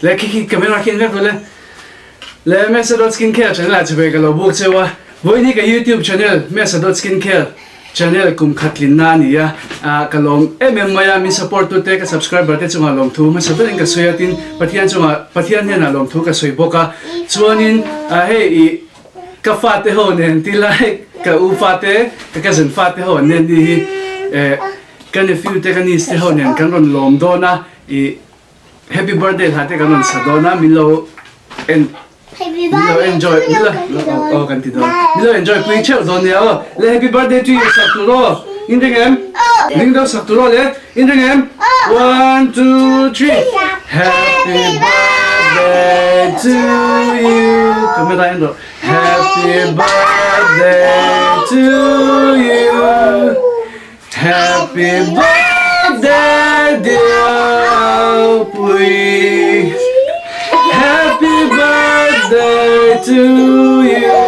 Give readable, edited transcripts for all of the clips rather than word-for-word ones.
Le khi khi camera khi en vek le. Le Mesa dot skincare channel ah chuvei ka lo buk cheu a. Vawiin hi ka YouTube channel Mesa dot skincare channel kum khat tlinna a ni a. Ah ka lawm em em mai a, min support tu te ka subscriber te chungah lawmthu hmasa berin ka sawi a tin Pathian chungah Pathian hnenah lawmthu ka sawi bawk a. Chuanin ah hei ih ka fate ho nen ti lai ka u fate ka cousin fate ho an nen ni hi eh ka nephew te ka niece te ho nen kan rawn lawm dawn a ih Happy birthday hla te kan rawn sa dawn a min lo en min lo enjoy min lo aw kan ti dawn min lo enjoy pui theuh dawn nia aw le happy birthday to you sak tur aw in ring em ring deuh sak tur aw le in ring em one two three happy birthday to you camera en rawh happy birthday to you Happy birthday dear Pui Happy birthday to you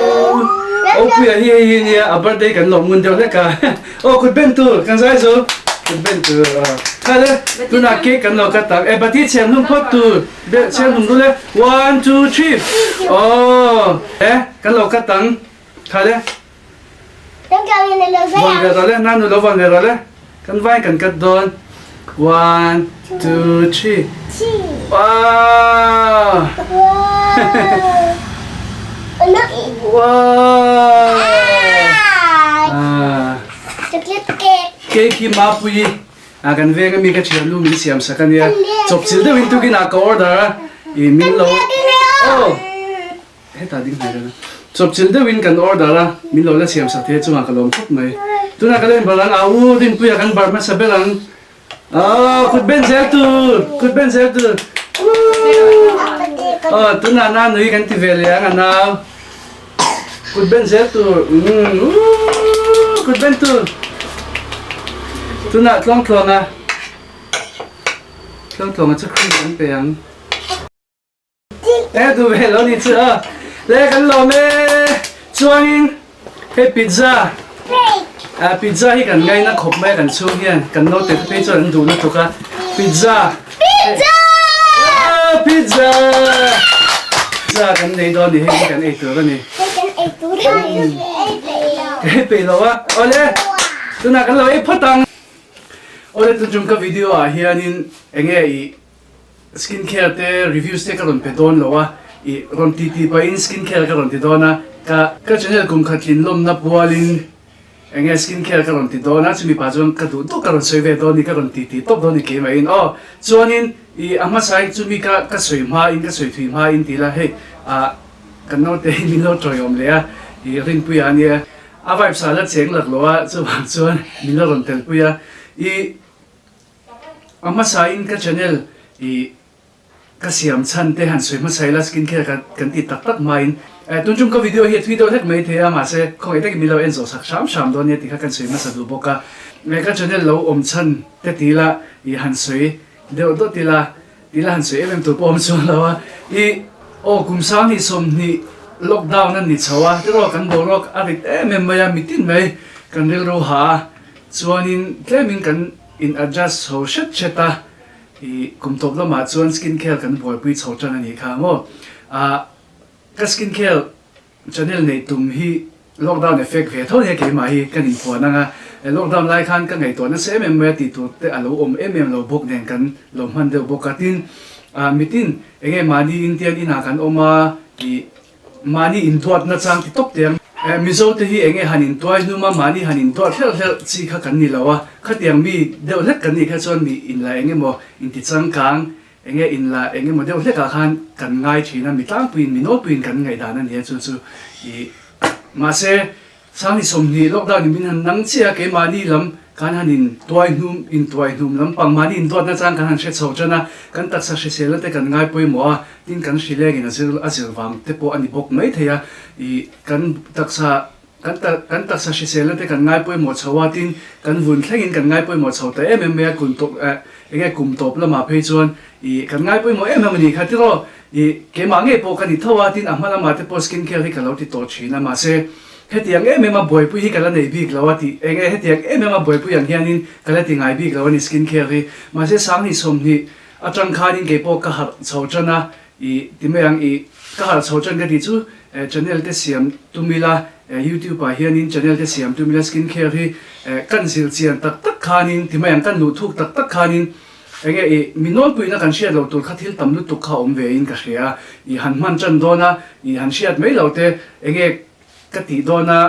O Puia hi hei hi nia a birthday kan lawm ngun deuh hlek a Aw kut ben tur kan zai zo kut ben tur Kha le tunah cake kan lo cut ang e bati chhiar hnung phawt tur chhiar hnung dul e one two three Aw e kan lo cut ang kha le Vawn ve rawh le, nanu lo vawn ve rawh le. Kan vai kan cut dawn. One, two, three. Wow! Wow! Cake hi Mapuii a kan veng ami ka thiannu min siam sak ania. Chawpchilh deuhin tukin ah ka order a. I min lo. Oh! Hetah ding hnai deuh a. Chawpchilh deuhin kan order a, min lo la siam sak thei chungah ka lawm khawp mai. Tunah ka lo inbarh ang, au u Rinpuia kan barh hmasa ber ang. Aww kut ben zel tur, kut ben zel tur. Aw tunah na nui kan ti ve leh ang a nau. Kut ben zel tur, umm uuu kut ben tur. Tunah tlawngtlawnga, tlawngtlawnga chu cream an pe ang. E duh ve lo ni chu a. Le kan lawm e. Chuanin hei pizza. A pizza hi kan ngaina khawp mai a kan chhung hian kan naute te phei chuan an duh lutuk a. Pizza. Pizza. Pizza. Pizza kan nei dawn ni hei hi kan ei tur a ni. Hei kan ei tur a ni. Ka ei peih lo a. Awle tunah kan lo ei phawt ang. Awle tunchung ka video ah hianin enge i Skin care te reviews te ka rawn pe dawn lo a, ih rawn ti ti pahin skin care ka rawn ti dawn a, ka ka channel kum khat tlin lawmna pualin eng nge skin care ka rawn ti dawn a, chumi pah chuan ka duh duh ka rawn sawi ve dawn ni ka rawn ti ti tawp dawn ni keimahin aw. Chuanin ih a hmasain chumi ka ka sawi hmain ka sawi thui hmain ti ila hei ah kan naute hi min lo tawiawm leh a, ih Rinpuia ania a vibes ah la cheng lak lo a chuvang chuan min la rawn telpui a, ih. A hmasain ka channel i ka siam chhan te han sawi hmasa ila skin care ka kan ti tak tak hmain tun chung ka video hi a thui deuh hlek mai thei a mahse khawngaih takin min lo en zawh sak hram hram dawn nia tih kha kan sawi hmasa duh bawk a ka channel lo awm chhan te ti ila i han sawi deuh dawt ila ti ila han sawi em em tur pawh awm chuang lo a i aw kum sang hnih sawmhnih lockdown a ni chho a tiraw kan boruak a rit em em mai a mitin mai kan rilru ha a chuanin tlemin kan In adjust chho hret hret a, i kum tawp lamah chuan skin care kan buaipui chho tan a nih kha maw. Ah ka skin care channel neih tum hi lockdown effect ve tho nia keimah hi kan inpuan ang a, lockdown lai khan ka ngaihtuah nasa em em mai a tih tur te a lo awm em em lo bawk nen kan lo hman deuh bawk a, tin ah mitin enge mahni intian inah kan awm a, i Mahni induatna chang ti tawp teh ang. Mizo te hi enge han intuai hnum a, mahni han induat hleuh hleuh chi kha kan ni lo a, khatiang mi deuh hlek kan nih kha chuan mi inla eng emaw inti changkang, enge inla eng emaw deuh hlekah khan kan ngai thin a, mi tlangpuiin mi nawlpuiin kan ngaihdan a ni a, chu chu i mahse Sangni 20 lockdown in min han nang chiah a, keimahni lam kan han in tuai hnum, in tuai hnum lampang mahni in duatna chang kan han hre chho tan a, kan taksa hriselna te kan ngai pawimawh a, tin kan hrileng in a zir a zir vang te pawh a ni bawk mai thei a, ih kan taksa kan ta kan taksa hriselna te kan ngai pawimawh chho a, tin kan vun thleng in kan ngai pawimawh chho ta em em mai a, kun tawp eh enge kum tawp lamah phei chuan ih kan ngai pawimawh em em a nih kha tiraw ih keimah ngei pawh ka ni tho a, tin a hma lamah te pawh skin care hi ka lo ti tawh thin a, mahse Hetiang em em a buaipui hi ka la nei bik lo a tih eng e, hetiang em em a buaipui ang hianin ka la ti ngai bik lo a ni skin care hi. Mahse 20 20. Atang khanin keipawh ka harh chho tan a, i ti mai ang, i ka harh chho tan ka tih chu channel te siam tum ila, youtube ah hianin channel te siam tum ila skin care hi kan zir chian tak tak khanin ti mai ang, kan luh thuk tak tak khanin enge i mi nawlpuina kan hriat loh tur kha thil tam lutuk kha awm ve in ka hria a, i han hman tan dawn a, i han hriat mai lo te enge ka tih dawn a.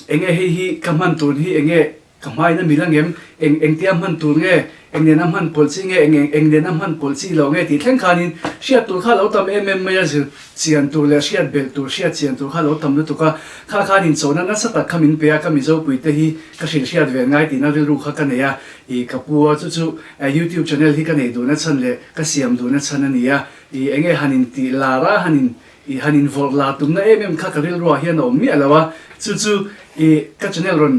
Enge hei hi ka hman tur hi enge ka hmain a mil angem? Eng engtia hman tur nge? Eng nena hman pawlh chi nge? Eng eng nena hman pawlh chi lo nge tih thleng khanin hriat tur kha lo tam em em mai a, zir chian tur leh hriat belh tur, hriat chian tur kha lo tam lutuk a, kha khanin chona nasa tak kha min pe a, ka Mizopuite hi ka hrilh hriat ve ngai tihna rilru kha ka nei a, i ka pu a chu chu YouTube channel hi ka nei duhna chhan leh ka siam duhna chhan a ni a, i enge han intih lar a, han in I han invawrh la tumna em em kha ka rilruah hian a awm miah lo a, chu chu i ka channel rawn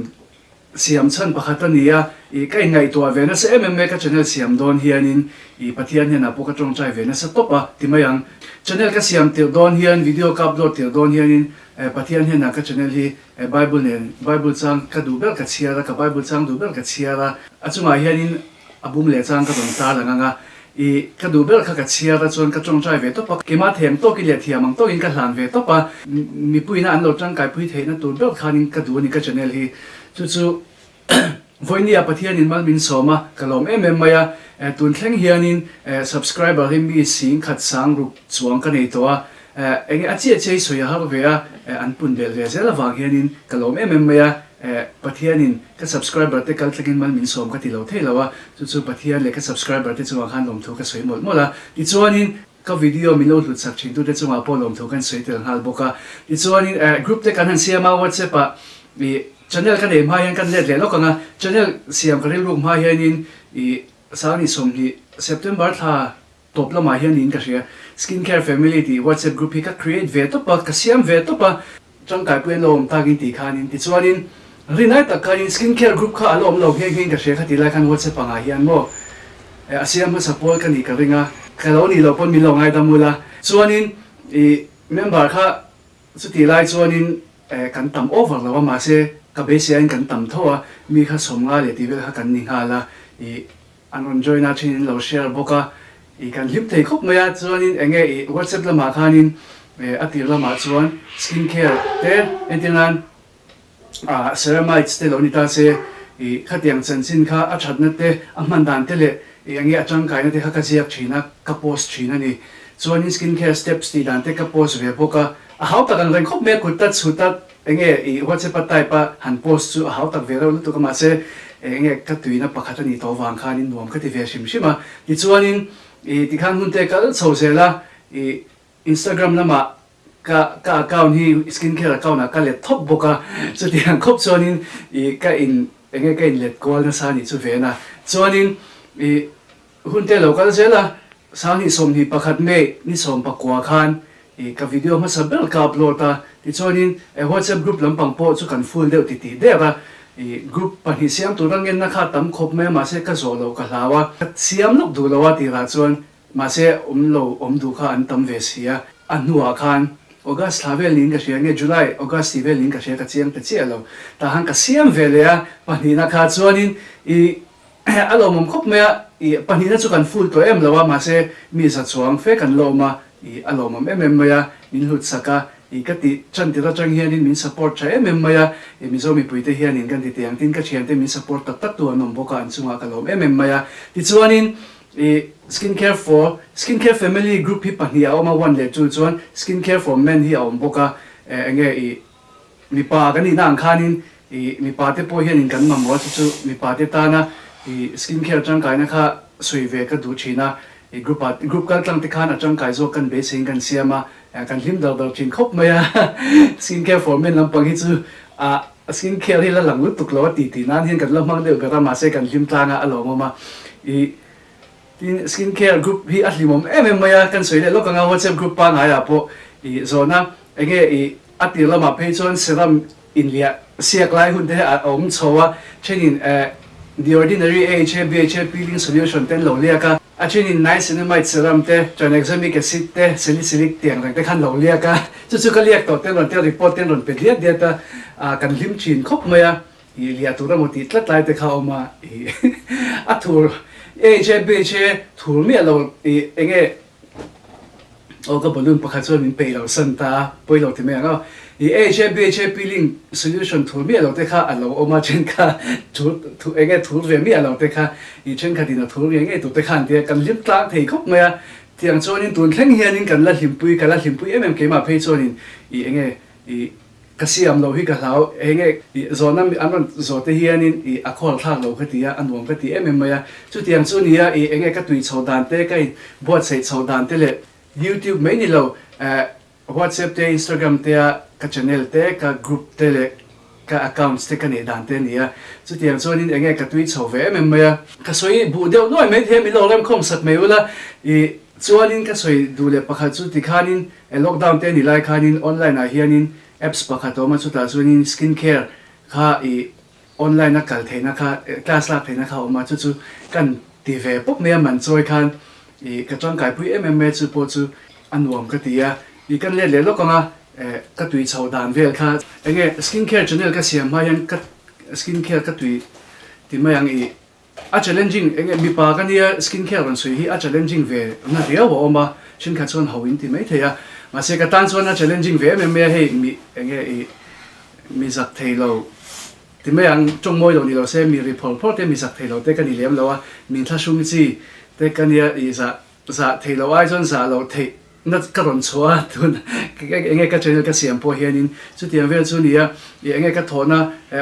siam chhan pakhat a ni a, i ka inngaihtuah ve nasa em em mai ka channel siam dawn hianin i Pathian hian a pawh ka tawngtai ve nasa tawp a ti mai ang. Channel ka siam tirh dawn hian video ka upload tirh dawn hianin Pathian hian a ka channel hi Bible nen Bible chang ka duh ber ka chhiar a, ka Bible chang duh ber ka chhiar a, a chungah hianin A bum leh chang ka rawn tar ang ang a, i ka duh ber kha ka chhiar a chuan ka tawngtai ve tawp a, keimah thiam tawkin leh thiam ang tawkin ka hlan ve tawp a, mipuiina an lo tangkaipui theihna tur ber khanin ka duh a ni ka channel hi. Chu chu vawinia Pathianin mal min sawm a, ka lawm em em mai a, tun thleng hianin subscriber hi mi sing khat sang ruk chuang ka nei tawh a, enge a chiah chiah hi sawi a har ve a, an pun belh ve zel avang hianin ka lawm em em mai a. Pathianin ka subscriber te kal thlengin mal min sawm ka ti lo thei lo a, chu chu Pathian leh ka subscriber te chungah khan lawmthu ka sawi mawlh mawlh a, tichuanin ka video min lo hlut chak thin tute chungah pawh lawmthu kan sawi tel nghal bawk a, tichuanin group te kan han siam a WhatsApp ah i channel ka nei hma hian kan let leh lawk ang a, channel siam ka rilruk hma hianin i Sangni 20 September thla tawp lamah hian niin ka hria, Skin Care Family tih WhatsApp group hi ka create ve tawp a, ka siam ve tawp a, tangkaipui an lo awm takin tih khanin tichuanin rinai tak khanin Skin Care group kha a la awm lo nghe nghe in ka hria kha tih lai khan WhatsApp angah hian maw a siam hmasa pawl ka nih ka ring a, ka lo nih loh pawn min lo ngaidam ula, chuanin ih member kha chutih lai chuanin kan tam over lo a mahse ka beiseiain kan tam tho a, mi kha 50 leh tih vel kha kan ni nghal a, ih. An rawn join a thin in lo share bawk a, i kan hlim thei khawp mai a, chuanin enge i whatsapp lamah khanin a tir lamah chuan skin care te entir nan ah ceramides te lo ni ta se i khatiang chanchin kha a thatna te a hman dan te leh i enge a tangkaina te kha ka ziak thin a ka post thin a ni. Chuanin skin care steps tih dan te ka post ve bawk a, a hau tak ang reng khawp mai a kut ta chhut a Enge i WhatsApp a type a han post chu a hau tak ve reuh lutuk a mahse enge ka tuina pakhat a nih tawh vang khanin nuam ka ti ve hrim hrim a. Tichuanin i tikhan hun te kal chho zel a i Instagram lamah ka ka account hi skin care account ah ka let thawp bawk a chutiang khawp chuanin i ka in enge ka in let kual nasa a nih chu ven a. Chuanin i Hun te lo kal zel a, Sanghnih 21 May ni 19 khan i ka video hmasa ber ka upload a, tichuanin WhatsApp group lampang pawh chu kan full deuh titih der a, i group pahnih siam tur a ngenna kha tam khawp mai a mahse ka zawh loh ka hlau a, ka siam lawk duh lo a tirah chuan mahse awm lo awm duh kha an tam ve si a, a hnuah khan August thla vel niin ka hria nge July, August tih vel niin ka hria ka chiang ta chiah lo, tah khan ka siam ve leh a, pahnihna kha chuanin i A lawmawm khawp mai a, i pahnihna chu kan full tawh em lo a, mahse mi za chuang fe kan la awm a, i a lawmawm em em mai a, min hlut sak a, i ka tih tan tir atang hianin min support tha em em mai a, i Mizo mipuite hianin kan ti teh ang tin ka thiante min support tak tak tu an awm bawk a, an chungah ka lawm em em mai a. Tichuanin i skin care for skin care family group hi pahnih a awm a, one leh two chuan skin care for men hi a awm bawk a, enge i Mipa kan nihna ang khanin ih mipa te pawh hianin kan mamawh a chu chu mipa te tana ih skin care tangkaina kha sawi ve ka duh thin a, ih group ah group kal tlang te khan a tangkai zawk kan beiseiin kan siam a, kan hlim dar dar thin khawp mai a skin care for men lampang hi chu ah skin care hi la lang lutuk lo a ti tih nan hian kan la hmang deuh ber a mahse kan hlim tlang a a lawmawm a ih tin skin care group hi a hlimawm em em mai a kan sawi leh lawk ang a whatsapp group pangaiah pawh ih zawhna enge ih A tir lamah phei chuan serum inliah siak lai hun te a awm chho a, thenin The Ordinary AHA BHA peeling solution te an lo liak a, a thenin niacinamide serum te, tranexamic acid te, salicylic tiang reng te khan lo liak a, chu chu ka liak tawh te an rawn tia report te an rawn pe diat diat a, kan hlim thin khawp mai a, ih liah tur emaw tih tlat lai te kha a awm a, ih a thur AHA BHA thur miah lo i enge aw ka balloon pakhat chuan min peih lo san ta a, pawi lo ti mai ang aw. I AHA BHA peeling solution thur miah lo te kha a lo awm a, then kha thur enge thur ve miah lo te kha i thenkhat in a thur ngei ngei tur te kha an tia kan hlim tlang thei khawp mai a. Tiang chuanin tun thleng hianin kan la hlimpui, ka la hlimpui em em keimah phei chuanin i enge i ka siam loh hi ka hlau, enge i zawhna an rawn zawh te hianin i a khawl thlak lo ka ti a, a nuam ka ti em em mai a. Chutiang chu nia i enge ka tui chho dan te, ka in buatsaih chho dan te leh YouTube mai ni lo eh WhatsApp te, Instagram te a ka channel te, ka group te leh ka accounts te ka neih dan te a ni a. Chutiang chuanin enge ka tui chho ve em em mai a. Ka sawi buh deuh nuai mai thei a, min lo remkhawm sak mai ula. I chuanin ka sawi duh leh pakhat chu tikhanin lockdown te a nih lai khanin online ah hianin apps pakhat a awm a, chutah chuanin skin care kha i online a kal theihna kha class lak theihna kha a awm a, chu chu kan ti ve pawp mai a man chawi khan i ka tangkaipui em em mai a chu pawh chu a nuam ka ti a, i kan let leh lawk ang a eh ka tui chho dan vel kha enge skin care channel ka siam hma hian ka skin care ka tui ti mai ang i a challenging enge mipa ka nia skin care rawn sawi hi a challenging ve na riau a awm a thenkhat chuan ho in ti mai thei a mahse ka tan chuan a challenging ve em em mai a hei mi enge i Mi zak thei lo ti mai ang, tawng mawi lo ni lo se mi ri phawr phawr te mi zak thei lo te ka ni lem lo a, min thlahrung chi te ka nia i zah zah thei lo ai chuan zah loh theih na ka rawn chhuah a tun enge ka channel ka siam pawh hianin chutiang vel chu nia i enge ka thawhna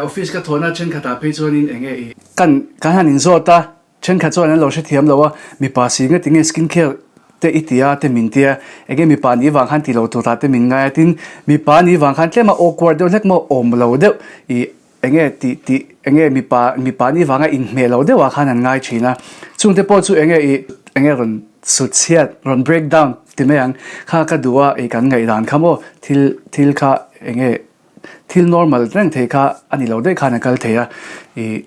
office ka thawhna thenkhatah phei chuanin enge i kan kan han inzawt a. Thenkhat chuan an lo hrethiam lo a, mipa si nge tinge skin care te i tia te min tia, enge mipa nih vang khan ti lo tur ah te min ngai a, tin mipa nih vang khan tlem a awkward deuh hlek maw awm lo deuh i enge tih tih enge mipa mipa nih vanga inhmeh lo deuh ah khan an ngai thin a, chungte pawh chu enge i enge rawn sut chhiat rawn break down ti mai ang kha ka duh a i kan ngaihdan kha maw thil thil kha enge Thil normal reng thei kha a ni lo daih khan a kal thei a, ih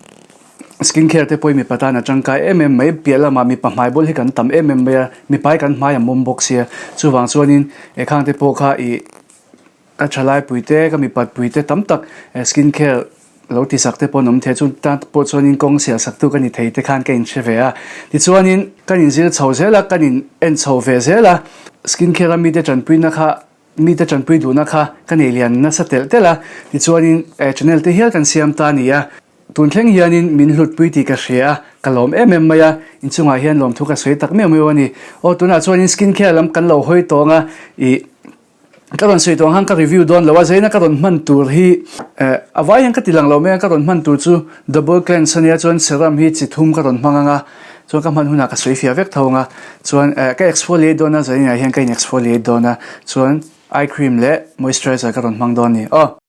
skin care te pawh hi mipa tan a tangkai em em mai, piah lamah mipa hmai bul hi kan tam em em mai a, mipa hi kan hmai a mawm bawk sia, chuvang chuanin ekhang te pawh kha ih ka thalai pui te ka mipat pui te tam tak skin care lo ti sak te pawh an awm thei a, chu tan pawh chuanin kawng sial sak tu ka ni thei te khan ka inhre ve a, tichuanin kan inzir chho zel a, kan in en chho ve zel a, skin care a mite tanpuina kha Mite tanpui duhna kha ka nei lian nasa telh telh a, tichuanin channel te hial kan siam ta a ni a. Tun thleng hianin min hlutpui tih ka hria a, ka lawm em em mai a, inchungah hian lawmthu ka sawi tak meuh meuh a ni. Aw tunah chuanin skin care lam kan lo hawi tawng a, ih ka rawn sawi tawng khan ka review dawn lo a, zaina ka rawn hman tur hi a vai hian ka ti lang lo mai a, ka rawn hman tur chu double cleanse a nia chuan serum hi chi thum ka rawn hmang ang a, Chuan ka hman hunah ka sawi fiah vek tho ang a, chuan eh ka exfoliate dawn a, zaninah hian ka in exfoliate dawn a, chuan eye cream leh moisturizer ka rawn hmang dawn a ni. Aw.